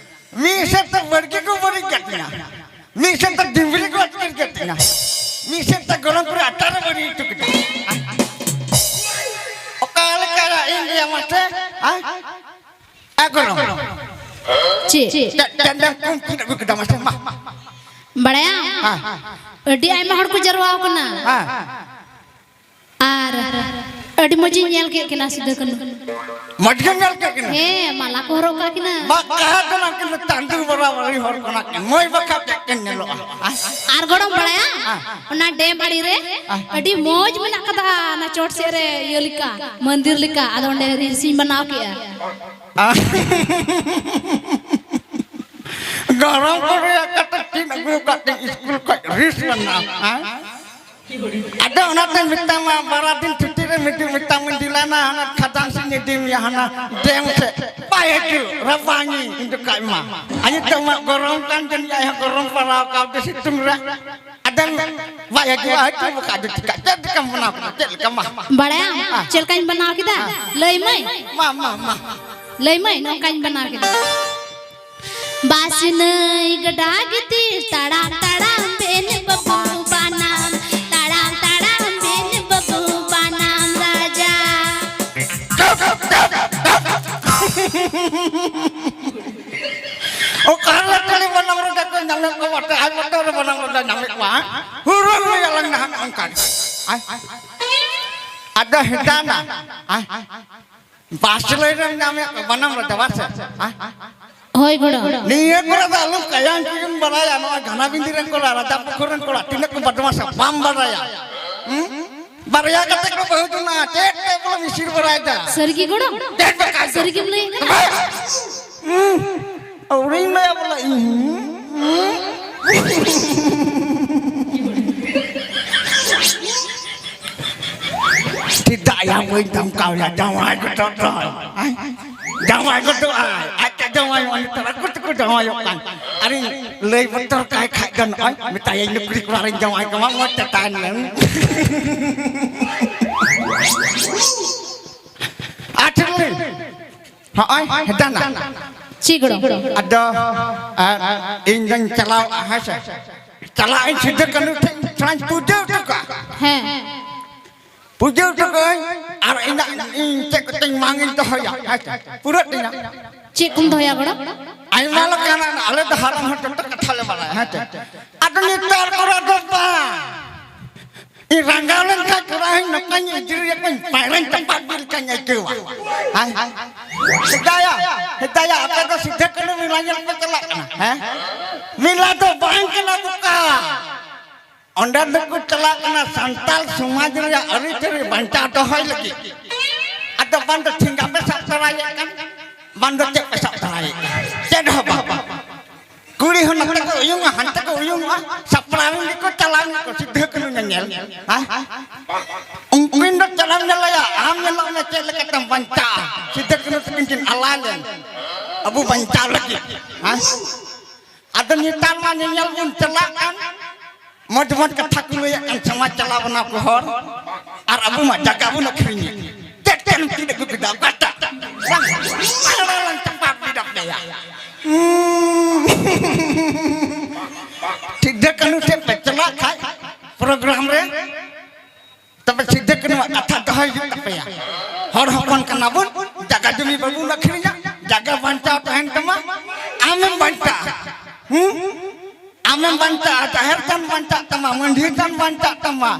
ᱢᱤᱫ ᱥᱮᱫ ᱛᱮ ᱵᱟᱲᱜᱮ ᱠᱚ ᱵᱟᱹᱲᱤᱡ ᱠᱟᱜ ᱛᱤᱧᱟ, ᱢᱤᱫ ᱥᱮᱫ ᱛᱮ ᱰᱤᱢᱵᱤᱞᱤ ᱠᱚ ᱟᱹᱛᱠᱤᱨ ᱠᱮᱫ ᱛᱤᱧᱟ, ᱢᱤᱫ ᱥᱮᱫ ᱛᱮ ᱜᱚᱲᱚᱢ ᱠᱩᱲᱤ ᱟᱴᱟ ᱨᱮ ᱵᱟᱹᱲᱤᱡ ᱦᱚᱪᱚ ᱠᱮᱫᱟ᱾ ᱚᱠᱟ ᱞᱮᱠᱟ ᱤᱧ ᱞᱟᱹᱭᱟ ᱢᱟᱥᱮ? ᱦᱮᱸ? ᱮ ᱜᱚᱲᱚᱢ᱾ ᱪᱮᱫ? ᱪᱮᱫ ᱰᱟᱸᱰᱟ ᱠᱚᱢ ᱠᱤᱱ ᱟᱹᱜᱩ ᱠᱮᱫᱟ ᱢᱟᱥᱮ? ᱢᱟ᱾ ᱵᱟᱲᱟᱭᱟᱢ? ᱦᱮᱸ᱾ ᱟᱹᱰᱤ ᱟᱭᱢᱟ ᱦᱚᱲ ᱠᱚ ᱡᱟᱨᱣᱟ ᱟᱠᱟᱱᱟ᱾ ᱦᱮᱸ᱾ ᱟᱨ ᱟᱹᱰᱤ ᱢᱚᱡᱽ ᱤᱧ ᱧᱮᱞ ᱠᱮᱫ ᱠᱤᱱᱟ ᱥᱤᱫᱩ ᱠᱟᱹᱱᱦᱩ᱾ ᱢᱚᱡᱽ ᱜᱮᱢ ᱧᱮᱞ ᱠᱮᱫ ᱠᱤᱱᱟ? ᱦᱮᱸ, ᱢᱟᱞᱟ ᱠᱚ ᱦᱚᱨᱚᱜ ᱠᱟᱜ ᱠᱤᱱᱟ᱾ ᱵᱟ, ᱠᱟᱦᱟ ᱫᱚ ᱱᱟᱝ ᱠᱤᱱ ᱫᱚ ᱪᱟᱸᱫᱩ ᱵᱚᱨᱟᱵᱚᱨᱤ ᱦᱚᱲ ᱠᱟᱱᱟ ᱠᱤᱱ᱾ ᱢᱚᱡᱽ ᱵᱟᱠᱷᱟᱡ ᱪᱮᱫ ᱠᱤᱱ ᱧᱮᱞᱚᱜᱼᱟ? ᱟᱨ ᱜᱚᱲᱚᱢ ᱵᱟᱲᱟᱭᱟ? ᱦᱮᱸ᱾ ᱚᱱᱟ ᱰᱮᱢ ᱟᱲᱮ ᱨᱮ ᱦᱮᱸ᱾ ᱟᱹᱰᱤ ᱢᱚᱡᱽ ᱢᱮᱱᱟᱜ ᱠᱟᱫᱟ, ᱚᱱᱟ ᱪᱚᱴ ᱥᱮᱫ ᱨᱮ ᱤᱭᱟᱹ ᱞᱮᱠᱟ, ᱢᱚᱱᱫᱤᱨ ᱞᱮᱠᱟ᱾ ᱟᱫᱚ ᱚᱸᱰᱮ ᱨᱤᱞᱥ ᱤᱧ ᱵᱮᱱᱟᱣ ᱠᱮᱜᱼᱟ᱾ ᱜᱚᱲᱚᱢ ᱠᱩᱲᱤ ᱠᱟᱛᱮ ᱠᱤᱱ ᱟᱹᱜᱩ ᱠᱟᱜ ᱛᱤᱧ ᱥᱠᱩᱞ ᱠᱷᱚᱡ ᱨᱤᱞᱥ ᱵᱮᱱᱟᱣ, ᱦᱮᱸ? ᱟᱫᱚ ᱚᱱᱟᱛᱮ ᱢᱮᱛᱟᱢᱟ, ᱵᱟᱨᱟ ᱫᱤᱱ ᱪᱷᱩᱴᱤ ᱨᱮ ᱢᱤᱫ ᱫᱤᱱ ᱢᱮᱛᱟᱢ ᱤᱧ ᱫᱤᱞᱟᱱᱟ, ᱦᱟᱱᱟ ᱠᱷᱟᱫᱟᱱ ᱥᱮᱫ ᱤᱧ ᱤᱫᱤ ᱢᱮᱭᱟ, ᱦᱟᱱᱟ ᱰᱮᱢ ᱥᱮᱫ᱾ ᱵᱟᱭ ᱦᱤᱡᱩᱜ, ᱨᱟᱵᱟᱝᱤ ᱩᱱ ᱡᱚᱠᱷᱟᱡ ᱢᱟ᱾ ᱟᱨ ᱱᱤᱛᱚᱜ ᱢᱟ ᱜᱚᱨᱚᱢ ᱠᱟᱱ, ᱡᱟᱹᱱᱤᱡ ᱟᱡ ᱦᱚᱸ ᱜᱚᱨᱚᱢ ᱯᱟᱲᱟᱣ ᱠᱟᱣᱫᱮ ᱥᱤᱛᱩᱝ ᱨᱮ᱾ ᱟᱫᱚᱢ ᱵᱟᱭ ᱦᱤᱡᱩᱜᱼᱟ, ᱦᱤᱡᱩᱜ ᱵᱟᱠᱷᱟᱡ ᱫᱚ ᱪᱤᱠᱟ? ᱪᱮᱫ ᱞᱮᱠᱟᱢ ᱵᱮᱱᱟᱣ ᱠᱮᱫᱟ? ᱪᱮᱫ ᱞᱮᱠᱟ ᱢᱟ? ᱵᱟᱲᱟᱭᱟᱢ ᱦᱮᱸ᱾ ᱪᱮᱫ ᱞᱮᱠᱟᱧ ᱵᱮᱱᱟᱣ ᱠᱮᱫᱟ? ᱦᱮᱸ᱾ ᱞᱟᱹᱭ ᱢᱟᱹᱭ? ᱢᱟ, ᱢᱟ, ᱢᱟ᱾ ᱞᱟᱹᱭ ᱢᱟᱹᱭ, ᱱᱚᱝᱠᱟᱧ ᱵᱮᱱᱟᱣ ᱠᱮᱫᱟ᱾ ᱵᱟᱥᱱᱟᱹᱭ ᱜᱟᱰᱟ ᱜᱤᱛᱤᱞ, ᱛᱟᱲᱟᱢ ᱛᱟᱲᱟᱢ ᱵᱮᱱ ᱵᱟᱹᱵᱩ ᱵᱟᱱᱟᱢ, ᱛᱟᱲᱟᱢ ᱛᱟᱲᱟᱢ ᱵᱮᱱ ᱵᱟᱹᱵᱩ ᱵᱟᱱᱟᱢ ᱨᱟᱡᱟ᱾ ᱚᱠᱟ ᱞᱮᱠᱟ ᱚᱱᱟ ᱠᱚ ᱵᱟᱴᱟ ᱟᱡ ᱵᱚᱛᱚᱨ ᱨᱮ ᱵᱟᱱᱟᱢ ᱵᱟᱡᱟᱣ ᱧᱟᱢᱮᱫ ᱠᱚᱣᱟ, ᱦᱮᱸ? ᱦᱩᱨᱩ ᱦᱩᱨᱩ ᱟᱞᱟᱝ ᱱᱟᱦᱟᱜ ᱚᱱᱠᱟ ᱜᱮ᱾ ᱟᱭ, ᱟᱫᱚ ᱦᱮᱸᱫᱟ ᱱᱟ, ᱟᱭ, ᱵᱟᱥ ᱞᱟᱹᱭ ᱨᱮᱢ ᱧᱟᱢᱮᱫ ᱠᱚᱣᱟ, ᱵᱟᱱᱟᱢ ᱨᱟᱡᱟ ᱵᱟᱥ, ᱟᱭ? ᱦᱳᱭ ᱜᱚᱲᱚᱢ᱾ ᱱᱤᱭᱟᱹ ᱠᱚᱨᱮ ᱫᱚ ᱟᱞᱚᱢ ᱠᱟᱭᱟᱝ ᱠᱩᱭᱩᱝ ᱵᱟᱲᱟᱭᱟ, ᱱᱚᱣᱟ ᱜᱷᱟᱱᱟ ᱵᱤᱸᱫᱤ ᱨᱮᱱ ᱠᱚᱲᱟ, ᱨᱟᱡᱟ ᱯᱩᱠᱷᱩᱨ ᱨᱮᱱ ᱠᱚᱲᱟ, ᱛᱤᱱᱟᱹᱜ ᱠᱚ ᱵᱟᱫᱢᱟᱥᱟ ᱵᱟᱢ ᱵᱟᱲᱟᱭᱟ, ᱦᱩᱸ? ᱵᱟᱨᱭᱟ ᱠᱟᱛᱮ ᱠᱚ ᱵᱟᱹᱦᱩ ᱡᱚᱱᱟ, ᱪᱮᱫ ᱛᱮ ᱵᱚᱞᱮ ᱢᱤᱥᱤᱨ ᱵᱟᱲᱟᱭᱮᱫᱟ? ᱥᱟᱹᱨᱤ ᱜᱮ ᱜᱚᱲᱚᱢ? ᱪᱮᱫ ᱵᱟᱠᱷᱟᱡ ᱫᱚ? ᱥᱟᱹᱨᱤ ᱜᱮᱢ ᱞᱟᱹᱭ ᱠᱟᱫᱟ? ᱦᱩᱸ᱾ ᱟᱹᱣᱲᱤᱧ ᱞᱟᱹᱭᱟ ᱵᱚᱞᱮ ᱤᱧ᱾ ᱪᱮᱫᱟᱜ ᱭᱟ ᱵᱟᱹᱧ ᱫᱷᱚᱢᱠᱟᱣ ᱭᱟ? ᱡᱟᱶᱟᱭ ᱜᱚᱫᱚᱜ ᱫᱚ᱾ ᱟᱭ, ᱡᱟᱶᱟᱭ ᱜᱚᱫᱚᱜ ᱟᱭ᱾ ᱟᱡ ᱛᱮ ᱡᱟᱶᱟᱭᱚᱜᱼᱟ ᱱᱮᱛᱟᱨ᱾ ᱟᱠᱚ ᱛᱮᱠᱚ ᱡᱟᱶᱟᱭᱚᱜ ᱠᱟᱱ᱾ ᱟᱨᱤᱧ ᱞᱟᱹᱭ ᱵᱚᱛᱚᱨ ᱠᱟᱭ ᱠᱷᱟᱡ ᱫᱚ ᱱᱚᱜᱼᱚᱭ ᱢᱮᱛᱟᱭᱟᱹᱧ ᱱᱩᱠᱨᱤ ᱠᱚᱲᱟ ᱨᱤᱧ ᱡᱟᱶᱟᱭ ᱠᱟᱢᱟ, ᱢᱚᱡᱽ ᱛᱮ ᱛᱟᱦᱮᱱ ᱢᱮ᱾ ᱟᱨ ᱴᱷᱤᱠ ᱞᱟᱹᱭ᱾ ᱦᱚᱸᱜᱼᱚᱭ ᱦᱮᱸᱫᱟ ᱱᱟ᱾ ᱪᱮᱫ ᱜᱚᱲᱚᱢ? ᱟᱫᱚ, ᱟᱨ ᱤᱧ ᱫᱚᱧ ᱪᱟᱞᱟᱣᱼᱟ, ᱦᱮᱸ ᱥᱮ? ᱪᱟᱞᱟᱜ ᱟᱹᱧ ᱥᱤᱫᱩ ᱠᱟᱹᱱᱦᱩ ᱴᱷᱮᱱ, ᱛᱷᱚᱲᱟᱧ ᱯᱩᱡᱟᱹ ᱦᱚᱴᱚ ᱠᱟᱜᱼᱟ᱾ ᱦᱮᱸ᱾ ᱯᱩᱡᱟᱹ ᱦᱚᱴᱚ ᱠᱟᱜ ᱟᱹᱧ, ᱟᱨ ᱤᱧᱟᱹᱜ, ᱤᱧ ᱪᱮᱫ ᱠᱚᱪᱚᱧ ᱢᱟᱝ ᱤᱧ ᱫᱚᱦᱚᱭᱟ, ᱦᱮᱸ ᱥᱮ? ᱯᱩᱨᱟᱹᱜ ᱛᱤᱧᱟ᱾ ᱪᱮᱫ ᱠᱚᱢ ᱫᱚᱦᱚᱭᱟ ᱜᱚᱲᱚᱢ? ᱟᱭᱢᱟ ᱞᱮᱠᱟᱱᱟᱜ, ᱟᱞᱮ ᱫᱚ ᱦᱟᱲᱟᱢ ᱦᱚᱲ ᱡᱚᱛᱚ ᱠᱟᱛᱷᱟ ᱞᱮ ᱵᱟᱲᱟᱭᱟ, ᱦᱮᱸ ᱥᱮ? ᱟᱫᱚ ᱱᱮᱛᱟᱨ ᱠᱚᱨᱮ ᱫᱚ ᱵᱟᱝ᱾ ᱤᱧ ᱨᱟᱸᱜᱟᱣ ᱞᱮᱱᱠᱷᱟᱱ ᱠᱚᱲᱟ ᱦᱚᱸᱧ ᱱᱚᱝᱠᱟᱧ ᱤᱡᱽᱨᱤᱭᱟᱠᱚᱧ, ᱯᱟᱭᱨᱟᱧ ᱪᱟᱯᱟᱫ ᱜᱤᱰ ᱞᱮᱠᱟᱧ ᱟᱹᱭᱠᱟᱹᱣᱟ᱾ ᱦᱮᱸ? ᱥᱮᱫᱟᱭᱟ, ᱥᱮᱫᱟᱭᱟ, ᱟᱯᱮ ᱫᱚ ᱥᱤᱫᱷᱟᱹ ᱠᱟᱹᱱᱦᱩ ᱢᱮᱞᱟ ᱧᱮᱞ ᱯᱮ ᱪᱟᱞᱟᱜ ᱠᱟᱱᱟ, ᱦᱮᱸ? ᱢᱮᱞᱟ ᱫᱚ ᱵᱟᱝ ᱠᱟᱱᱟ, ᱵᱚᱠᱟ᱾ ᱚᱸᱰᱮ ᱫᱚᱠᱚ ᱪᱟᱞᱟᱜ ᱠᱟᱱᱟ ᱥᱟᱱᱛᱟᱲ ᱥᱚᱢᱟᱡᱽ ᱨᱮᱭᱟᱜ ᱟᱹᱨᱤᱪᱟᱹᱞᱤ ᱵᱟᱧᱪᱟᱣ ᱫᱚᱦᱚᱭ ᱞᱟᱹᱜᱤᱫ᱾ ᱟᱫᱚ ᱵᱟᱝ ᱫᱚ ᱴᱷᱮᱸᱜᱟ ᱯᱮ ᱥᱟᱵ ᱛᱚᱨᱟᱭᱮᱫ ᱠᱟᱱ, ᱵᱟᱝ ᱫᱚ ᱪᱮᱫ ᱯᱮ ᱥᱟᱵ ᱛᱚᱨᱟᱭᱮᱫ ᱠᱟᱱ? ᱪᱮᱫ ᱦᱚᱸ ᱵᱟᱝ᱾ ᱠᱩᱲᱤ ᱦᱚᱸ ᱱᱚᱛᱮ ᱠᱚ ᱩᱭᱩᱝᱟ, ᱦᱟᱱᱛᱮ ᱠᱚ ᱩᱭᱩᱝᱚᱜᱼᱟ, ᱥᱟᱯᱲᱟᱣ ᱮᱱ ᱜᱮᱠᱚ ᱪᱟᱞᱟᱣ ᱮᱱ ᱜᱮᱠᱚ ᱥᱤᱫᱷᱟᱹ ᱠᱟᱹᱱᱦᱩ ᱧᱮᱧᱮᱞ᱾ ᱦᱮᱸ? ᱩᱱᱠᱤᱱ ᱫᱚ ᱪᱟᱞᱟᱣ ᱧᱮᱞᱮᱭᱟ, ᱟᱢ ᱧᱮᱞᱚᱜ ᱢᱮ ᱪᱮᱫ ᱞᱮᱠᱟᱛᱮᱢ ᱵᱟᱧᱪᱟᱜᱼᱟ᱾ ᱥᱤᱫᱷᱟᱹ ᱠᱟᱹᱱᱦᱩ ᱛᱟᱹᱠᱤᱱ ᱠᱤᱱ ᱟᱞᱟᱭ ᱞᱮᱱ ᱟᱵᱚ ᱵᱟᱧᱪᱟᱣ ᱞᱟᱹᱜᱤᱫ᱾ ᱦᱮᱸ? ᱟᱫᱚ ᱱᱮᱛᱟᱨ ᱢᱟ ᱧᱮᱧᱮᱞ ᱵᱚᱱ ᱪᱟᱞᱟᱜ ᱠᱟᱱ, ᱢᱚᱡᱽ ᱢᱚᱡᱽ ᱠᱟᱛᱷᱟ ᱠᱚ ᱞᱟᱹᱭᱮᱫ ᱠᱟᱱ, ᱥᱚᱢᱟᱡᱽ ᱪᱟᱞᱟᱣ ᱵᱚᱱᱟ ᱠᱚ ᱦᱚᱲ, ᱟᱨ ᱟᱵᱚ ᱢᱟ ᱡᱟᱭᱜᱟ ᱵᱚᱱ ᱟᱹᱠᱷᱨᱤᱧᱮᱫ᱾ ᱪᱮᱫ ᱪᱮᱫ ᱮᱢ ᱪᱮᱫ ᱟᱹᱜᱩ ᱠᱮᱫᱟ? ᱚᱠᱟᱴᱟᱜ? ᱵᱟᱝ, ᱵᱟᱝ, ᱵᱟᱝ, ᱪᱟᱯᱟᱫ ᱜᱤᱰᱤ ᱠᱟᱭᱟ᱾ ᱦᱩᱸ᱾ ᱥᱤᱫᱷᱟᱹ ᱠᱟᱹᱱᱦᱩ ᱴᱷᱮᱱ ᱯᱮ ᱪᱟᱞᱟᱜ ᱠᱷᱟᱡ ᱯᱨᱳᱜᱨᱟᱢ ᱨᱮ, ᱛᱚᱵᱮ ᱥᱤᱫᱷᱟᱹ ᱠᱟᱹᱱᱦᱩᱣᱟᱜ ᱠᱟᱛᱷᱟ ᱫᱚᱦᱚᱭ ᱦᱩᱭᱩᱜ ᱛᱟᱯᱮᱭᱟ᱾ ᱦᱚᱲ ᱦᱚᱯᱚᱱ ᱠᱟᱱᱟ ᱵᱚᱱ, ᱡᱟᱭᱜᱟ ᱡᱚᱢᱤ ᱵᱟᱵᱚᱱ ᱟᱹᱠᱷᱨᱤᱧᱟ, ᱡᱟᱭᱜᱟ ᱵᱟᱧᱪᱟᱣ ᱛᱟᱦᱮᱱ ᱛᱟᱢᱟ, ᱟᱢᱮᱢ ᱵᱟᱧᱪᱟᱜᱼᱟ᱾ ᱦᱩᱸ? ᱟᱢᱮᱢ ᱵᱟᱧᱪᱟᱜᱼᱟ, ᱡᱟᱦᱮᱨ ᱛᱷᱟᱱ ᱵᱟᱧᱪᱟᱜ ᱛᱟᱢᱟ, ᱢᱟᱹᱡᱷᱤ ᱛᱷᱟᱱ ᱵᱟᱧᱪᱟᱜ ᱛᱟᱢᱟ᱾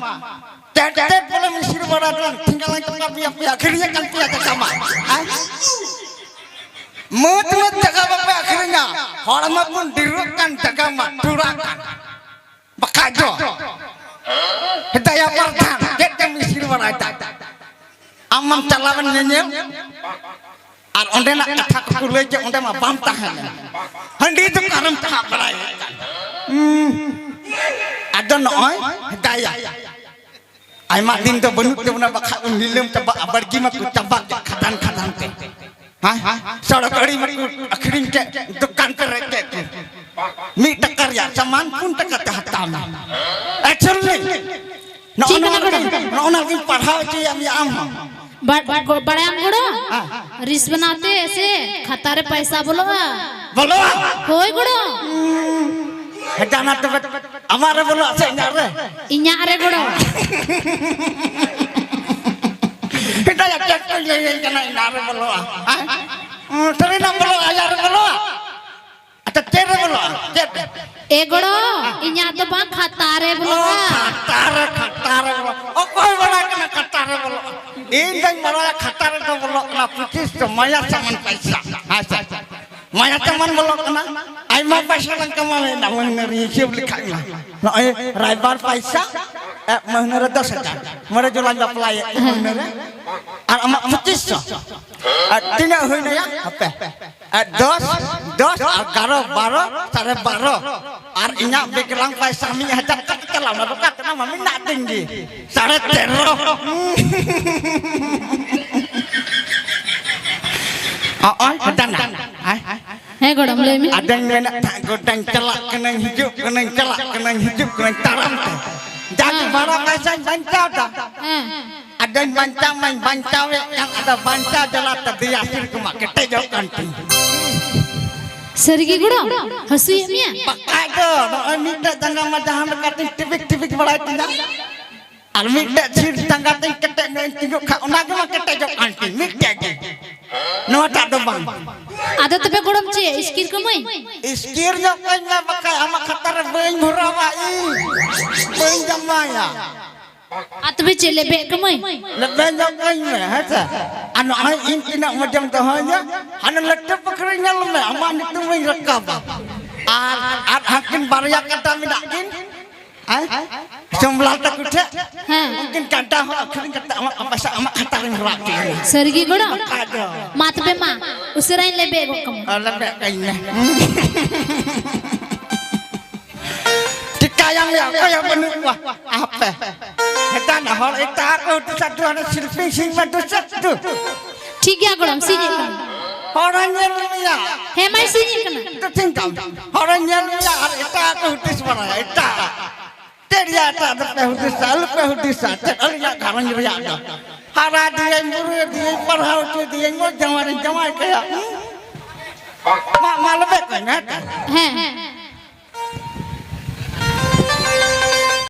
ᱪᱮᱫ ᱪᱮᱫ ᱵᱚᱞᱮ ᱢᱤᱥᱤᱨ ᱵᱟᱲᱟ ᱫᱚ ᱴᱷᱤᱝᱜᱟ ᱞᱟᱝ ᱪᱟᱯᱟ ᱯᱮᱭᱟ, ᱯᱮᱭᱟ ᱟᱹᱠᱷᱨᱤᱧ ᱟᱠᱟᱱ ᱯᱮᱭᱟ ᱡᱟᱭᱜᱟ ᱢᱟ᱾ ᱦᱮᱸ? ᱢᱟᱹᱛ ᱢᱟᱹᱛ ᱡᱟᱭᱜᱟ ᱵᱟᱯᱮ ᱟᱹᱠᱷᱨᱤᱧᱟ, ᱦᱚᱲᱢᱟ ᱵᱚᱱ ᱰᱷᱮᱨᱚᱜ ᱠᱟᱱ, ᱡᱟᱭᱜᱟ ᱢᱟ ᱴᱷᱩᱲᱟ ᱠᱟᱱ᱾ ᱵᱟᱠᱷᱟᱡ ᱫᱚ ᱦᱮᱫᱟᱭᱟ ᱯᱨᱚᱫᱷᱟᱱ ᱪᱮᱫ ᱮᱢ ᱤᱥᱤᱱ ᱵᱟᱲᱟᱭ ᱫᱟ? ᱟᱢ ᱢᱟᱢ ᱪᱟᱞᱟᱣᱮᱱ ᱧᱮᱧᱮᱞ, ᱟᱨ ᱚᱸᱰᱮᱱᱟᱜ ᱠᱟᱛᱷᱟ ᱠᱚᱠᱚ ᱞᱟᱹᱭ ᱠᱮᱫ, ᱚᱸᱰᱮ ᱢᱟ ᱵᱟᱢ ᱛᱟᱦᱮᱸ ᱞᱮᱱ᱾ ᱦᱟᱺᱰᱤ ᱫᱚᱠᱟᱱᱮᱢ ᱥᱟᱵ ᱵᱟᱲᱟᱭᱮᱫ ᱠᱟᱱ᱾ ᱦᱩᱸ᱾ ᱟᱫᱚ ᱱᱚᱜᱼᱚᱭ ᱦᱮᱫᱟᱭᱟ, ᱟᱭᱢᱟ ᱫᱤᱱ ᱫᱚ ᱵᱟᱹᱱᱩᱜ ᱛᱟᱵᱚᱱᱟ, ᱵᱟᱠᱷᱟᱡ ᱵᱚᱱ ᱱᱤᱞᱟᱹᱢ ᱪᱟᱵᱟᱜᱼᱟ, ᱵᱟᱲᱜᱤ ᱢᱟᱠᱚ ᱪᱟᱵᱟ ᱠᱮᱫ ᱠᱷᱟᱫᱟᱱ ᱠᱷᱟᱫᱟᱱ ᱛᱮ᱾ ᱦᱮᱸ? ᱥᱚᱲᱚᱠ ᱟᱹᱲᱤ ᱢᱟᱠᱚ ᱟᱹᱠᱷᱨᱤᱧ ᱠᱮᱫ, ᱫᱚᱠᱟᱱ ᱯᱮᱨᱮᱡ ᱠᱮᱫ ᱠᱚ᱾ ᱢᱤᱫ ᱴᱟᱠᱟ ᱨᱮᱭᱟᱜ ᱥᱟᱢᱟᱱ ᱯᱩᱱ ᱴᱟᱠᱟ ᱛᱮ ᱦᱟᱛᱟᱣ ᱢᱮ᱾ Actually, ᱱᱚᱜᱼᱚ ᱪᱮᱫ ᱱᱚᱣᱟ ᱠᱟᱱᱟ ᱞᱟᱹᱜᱤᱫ, ᱜᱚᱲᱚ? ᱱᱚᱜᱼᱚ ᱱᱚᱣᱟ ᱜᱤᱧ ᱯᱟᱲᱦᱟᱣ ᱦᱚᱪᱚᱭᱟ ᱢᱮᱭᱟ ᱟᱢ ᱦᱚᱸ᱾ ᱵᱟ-, ᱵᱟ-, ᱵᱟᱲᱟᱭᱟᱢ ᱜᱚᱲᱚ? ᱦᱮᱸ᱾ ᱨᱤᱥ ᱵᱮᱱᱟᱣ ᱛᱮ ᱥᱮ ᱠᱷᱟᱛᱟ ᱨᱮ ᱯᱟᱭᱥᱟ ᱵᱚᱞᱚᱜᱼᱟ? ᱵᱚᱞᱚᱜᱼᱟ? ᱦᱳᱭ ᱜᱚᱲᱚ᱾ ᱦᱮᱸ, ᱡᱟᱱᱟ ᱛᱚᱵᱮ, ᱟᱢᱟᱜ ᱨᱮ ᱵᱚᱞᱚᱜᱼᱟ ᱥᱮ ᱤᱧᱟᱹᱜ ᱨᱮ? ᱤᱧᱟᱹᱜ ᱨᱮ ᱜᱚᱲᱚ᱾ ᱮᱴᱟᱜ ᱪᱮᱫ ᱠᱚ ᱞᱟᱹᱭᱟᱹᱧ ᱠᱟᱱᱟ, ᱤᱧᱟᱹᱜ ᱨᱮ ᱵᱚᱞᱚᱜᱼᱟ? ᱦᱮᱸ? ᱥᱟᱹᱨᱤᱱᱟᱜ ᱵᱚᱞᱚᱜᱼᱟ, ᱟᱭᱟᱜ ᱨᱮ ᱵᱚᱞᱚᱜᱼᱟ? ᱟᱪᱪᱷᱟ, ᱪᱮᱫ ᱨᱮ ᱵᱚᱞᱚᱜᱼᱟ? ᱪᱮᱫ ᱨᱮ? ᱮ ᱜᱚᱲᱚ, ᱤᱧᱟᱹᱜ ᱫᱚ ᱵᱟᱝ, ᱠᱷᱟᱛᱟ ᱨᱮ ᱚ, ᱵᱚᱞᱚᱜᱼᱟ᱾ ᱠᱷᱟᱛᱟ ᱨᱮ, ᱠᱷᱟᱛᱟ ᱨᱮ ᱵᱚᱞᱚᱜᱼᱟ᱾ ᱚᱠᱚᱭ ᱵᱟᱲᱟᱭ ᱠᱟᱱᱟ ᱠᱷᱟᱛᱟ ᱨᱮ ᱵᱚᱞᱚᱜᱼᱟ? ᱤᱧ ᱫᱚᱧ ᱵᱟᱲᱟᱭᱟ ᱠᱷᱟᱛᱟ ᱨᱮᱫᱚ ᱵᱚᱞᱚᱜ ᱠᱟᱱᱟ ᱯᱚᱸᱪᱤᱥ ᱥᱚ, ᱢᱟᱭᱟ ᱥᱟᱢᱟᱱ ᱯᱚᱭᱥᱟ᱾ ᱟᱪᱪᱷᱟ, ᱟᱪᱪᱷᱟ᱾ ᱢᱟᱭᱟ ᱥᱟᱢᱟᱱ ᱵᱚᱞᱚᱜ ᱠᱟᱱᱟ᱾ ᱟᱭᱢᱟ ᱯᱚᱭᱥᱟ ᱞᱟᱝ ᱠᱟᱢᱟᱣᱮᱫᱟ, ᱢᱟᱹᱦᱱᱟᱹ ᱨᱮ ᱦᱤᱥᱟᱹᱵ ᱞᱮᱠᱷᱟᱡ ᱢᱟ᱾ ᱱᱚᱜᱼᱚᱭ ᱨᱟᱭᱵᱟᱨ ᱯᱚᱭᱥᱟ, ᱮ, ᱢᱟᱹᱦᱱᱟᱹ ᱨᱮ ᱫᱚᱥ ᱦᱟᱡᱟᱨ᱾ ᱢᱚᱬᱮ ᱡᱚᱞᱟᱧ ᱵᱟᱯᱞᱟᱭᱮᱫ ᱠᱚ ᱢᱟᱹᱦᱱᱟᱹ ᱨᱮ᱾ ᱟᱨ ᱟᱢᱟᱜ ᱯᱚᱸᱪᱤᱥ ᱥᱚ᱾ ᱟᱨ ᱛᱤᱱᱟᱹᱜ ᱦᱩᱭᱱᱟ ᱭᱟ? ᱦᱟᱯᱮ᱾ ᱟᱨ ᱫᱚᱥ, ᱫᱚᱥ, ᱮᱜᱟᱨᱚ, ᱵᱟᱨᱚ, ᱥᱟᱲᱮ ᱵᱟᱨᱚ᱾ ᱟᱨ ᱤᱧᱟᱹᱜ ᱵᱮᱠᱞᱟᱝ ᱯᱚᱭᱥᱟ ᱢᱤᱫ ᱦᱟᱡᱟᱨ ᱠᱟᱛᱮ ᱪᱟᱞᱟᱣ ᱱᱟ, ᱫᱚᱠᱟᱱ ᱛᱮ ᱢᱟ ᱢᱮᱱᱟᱜ ᱛᱤᱧ ᱜᱮ᱾ ᱥᱟᱲᱮ ᱛᱮᱨᱚ᱾ ᱦᱚᱸᱜᱼᱚᱭ, ᱦᱟᱱᱟ᱾ ᱟᱭ᱾ ᱦᱮᱸ ᱜᱚᱲᱚᱢ, ᱞᱟᱹᱭ ᱢᱮ᱾ ᱟᱫᱚᱧ ᱢᱮᱱᱮᱫ ᱛᱟᱦᱮᱸᱫ, ᱜᱚᱴᱟᱧ ᱪᱟᱞᱟᱜ ᱠᱟᱹᱱᱟᱹᱧ, ᱦᱤᱡᱩᱜ ᱠᱟᱹᱱᱟᱹᱧ, ᱪᱟᱞᱟᱜ ᱠᱟᱹᱱᱟᱹᱧ, ᱦᱤᱡᱩᱜ ᱠᱟᱹᱱᱟᱹᱧ ᱛᱟᱲᱟᱢ ᱛᱮ᱾ ᱡᱟᱜᱮ ᱦᱮᱸ᱾ ᱵᱷᱟᱲᱟ ᱯᱚᱭᱥᱟᱧ ᱵᱟᱧᱪᱟᱣ ᱫᱟ᱾ ᱦᱮᱸ᱾ ᱟᱫᱚᱧ ᱵᱟᱧᱪᱟᱣ ᱢᱟᱧ ᱵᱟᱧᱪᱟᱣᱮᱫ ᱠᱟᱱ, ᱟᱫᱚ ᱵᱟᱧᱪᱟᱣ ᱡᱟᱞᱟᱛᱮ ᱫᱮᱭᱟ ᱥᱤᱨ ᱠᱚᱢᱟ ᱠᱮᱴᱮᱡᱚᱜ ᱠᱟᱱ ᱛᱤᱧ᱾ ᱥᱟᱹᱨᱤᱜᱮ ᱜᱚᱲᱚᱢ? ᱦᱟᱹᱥᱩᱭᱮᱫ ᱢᱮᱭᱟ? ᱵᱟᱠᱷᱟᱡ ᱫᱚ, ᱱᱚᱜᱼᱚᱭ ᱢᱤᱫᱴᱮᱡ ᱡᱟᱸᱜᱟ ᱢᱟ ᱡᱟᱦᱟᱸ ᱞᱮᱠᱟᱛᱤᱧ ᱴᱤᱵᱤᱠ ᱴᱤᱵᱤᱠ ᱵᱟᱲᱟᱭ ᱛᱤᱧᱟ, ᱟᱨ ᱢᱤᱫᱴᱮᱡ ᱥᱤᱨ ᱡᱟᱸᱜᱟ ᱛᱤᱧ ᱠᱮᱴᱮᱡ ᱧᱚᱜ ᱤᱧ ᱛᱤᱸᱜᱩᱜ ᱠᱷᱟᱡ, ᱚᱱᱟ ᱜᱮ ᱢᱟ ᱠᱮᱴᱮᱡᱚᱜ ᱠᱟᱱ ᱛᱤᱧ, ᱢᱤᱫᱴᱮᱡ ᱜᱮ᱾ ᱱᱚᱣᱟᱴᱟᱜ ᱫᱚ ᱵᱟᱝ᱾ ᱟᱫᱚ ᱛᱚᱵᱮ ᱜᱚᱲᱚᱢ ᱪᱮᱫ ᱤᱥᱠᱤᱨ ᱠᱟᱹᱢᱟᱹᱧ? ᱤᱥᱠᱤᱨ ᱧᱚᱜ ᱠᱟᱹᱧ ᱢᱮ, ᱵᱟᱠᱷᱟᱡ ᱟᱢᱟᱜ ᱠᱷᱟᱛᱟ ᱵᱟᱹᱧ ᱵᱷᱚᱨᱟᱣᱟ ᱤᱧ, ᱵᱟᱹᱧ ᱡᱟᱶᱟᱭᱟ᱾ ᱟᱨ ᱛᱚᱵᱮ ᱪᱮᱫ ᱞᱮᱵᱮᱫ ᱠᱟᱹᱢᱟᱹᱧ? ᱞᱮᱵᱮᱫ ᱧᱚᱜ ᱠᱟᱹᱧ ᱢᱮ, ᱦᱮᱸ ᱥᱮ? ᱟᱨ ᱱᱚᱜᱼᱚᱭ ᱤᱧ ᱛᱤᱱᱟᱹᱜ ᱢᱚᱡᱮᱢ ᱫᱚᱦᱚᱧᱟ, ᱦᱟᱱᱮ ᱞᱟᱹᱴᱩ ᱯᱩᱠᱷᱨᱤ ᱧᱮᱞ ᱢᱮ, ᱟᱢᱟᱜ ᱧᱩᱛᱩᱢ ᱤᱧ ᱨᱟᱠᱟᱵᱟ᱾ ᱟᱨ, ᱟᱨ ᱦᱟᱹᱠᱤᱱ ᱵᱟᱨᱭᱟ ᱠᱟᱰᱟ ᱢᱮᱱᱟᱜ ᱠᱤᱱ, ᱦᱮᱸ? ᱥᱳᱢᱞᱟᱞ ᱛᱟᱠᱚ ᱴᱷᱮᱡ᱾ ᱦᱮᱸ᱾ ᱩᱱᱠᱤᱱ ᱠᱟᱰᱟ ᱦᱚᱸ ᱟᱹᱠᱷᱨᱤᱧ ᱠᱟᱛᱮ ᱟᱢᱟᱜ ᱯᱚᱭᱥᱟ ᱟᱢᱟᱜ ᱠᱷᱟᱛᱟ ᱨᱮᱧ ᱦᱚᱨᱟᱜ ᱠᱤᱱᱟ᱾ ᱥᱟᱹᱨᱤ ᱜᱮ ᱜᱚᱲᱚᱢ? ᱵᱟᱠᱷᱟᱡ ᱫᱚ᱾ ᱢᱟ ᱛᱚᱵᱮ ᱢᱟ, ᱩᱥᱟᱹᱨᱟᱧ ᱞᱮᱵᱮᱫ ᱜᱚᱫ ᱠᱟᱢᱟ᱾ ᱟᱨ ᱞᱮᱵᱮᱫ ᱠᱟᱹᱧ ᱢᱮ᱾ ᱪᱤᱠᱟᱭᱟᱢ ᱭᱟ, ᱚᱠᱚᱭ ᱦᱚᱸ ᱵᱟᱹᱱᱩᱜ ᱠᱚᱣᱟ᱾ ᱟᱯᱮ᱾ ᱦᱮᱛᱟᱱ ᱦᱚᱲ ᱮᱴᱟᱜ ᱠᱚ ᱦᱩᱴᱩ ᱥᱟᱴᱩ ᱦᱟᱱᱮ ᱥᱤᱞᱯᱤᱧ ᱥᱤᱧ ᱢᱟ ᱦᱩᱴᱩ ᱥᱟᱴᱩ᱾ ᱴᱷᱤᱠ ᱜᱮᱭᱟ ᱜᱚᱲᱚᱢ, ᱥᱤᱧ ᱮᱫ ᱠᱟᱱᱟ᱾ ᱦᱚᱲ ᱦᱚᱸ ᱧᱮᱞ ᱢᱮᱭᱟ᱾ ᱦᱮᱸ ᱢᱟᱭ ᱥᱤᱧ ᱮᱫ ᱠᱟᱱᱟ᱾ ᱛᱚ ᱴᱷᱤᱠ ᱜᱮᱭᱟ᱾ ᱦᱚᱲ ᱦᱚᱸ ᱧᱮᱞ ᱢᱮᱭᱟ ᱟᱨ ᱮᱴᱟᱜ ᱠᱚ ᱦᱩᱴᱤᱥ ᱵᱟᱲᱟᱭᱟ, ᱮᱴᱟᱜ᱾ ᱪᱮᱫ ᱨᱮᱭᱟᱜ ᱮᱴᱟᱜ ᱫᱚᱯᱮ ᱦᱩᱫᱤᱥᱟ? ᱟᱞᱚᱯᱮ ᱦᱩᱫᱤᱥᱟ᱾ ᱪᱮᱫ ᱟᱹᱞᱤᱧᱟᱜ ᱜᱷᱟᱨᱚᱸᱡᱽ ᱨᱮᱭᱟᱜ ᱫᱚ? ᱦᱟᱨᱟ ᱫᱤᱭᱟᱹᱧ, ᱵᱩᱨᱩ ᱫᱤᱭᱟᱹᱧ, ᱯᱟᱲᱦᱟᱣ ᱦᱚᱪᱚ ᱫᱤᱭᱟᱹᱧ, ᱢᱚᱡᱽ ᱡᱟᱶᱟᱭ ᱨᱤᱧ ᱡᱟᱶᱟᱭ ᱠᱟᱭᱟ᱾ ᱦᱩᱸ? ᱢᱟ, ᱢᱟ ᱞᱮᱵᱮᱫ ᱠᱟᱹᱧ ᱢᱮ, ᱦᱮᱸ ᱛᱚ? ᱦᱮᱸ᱾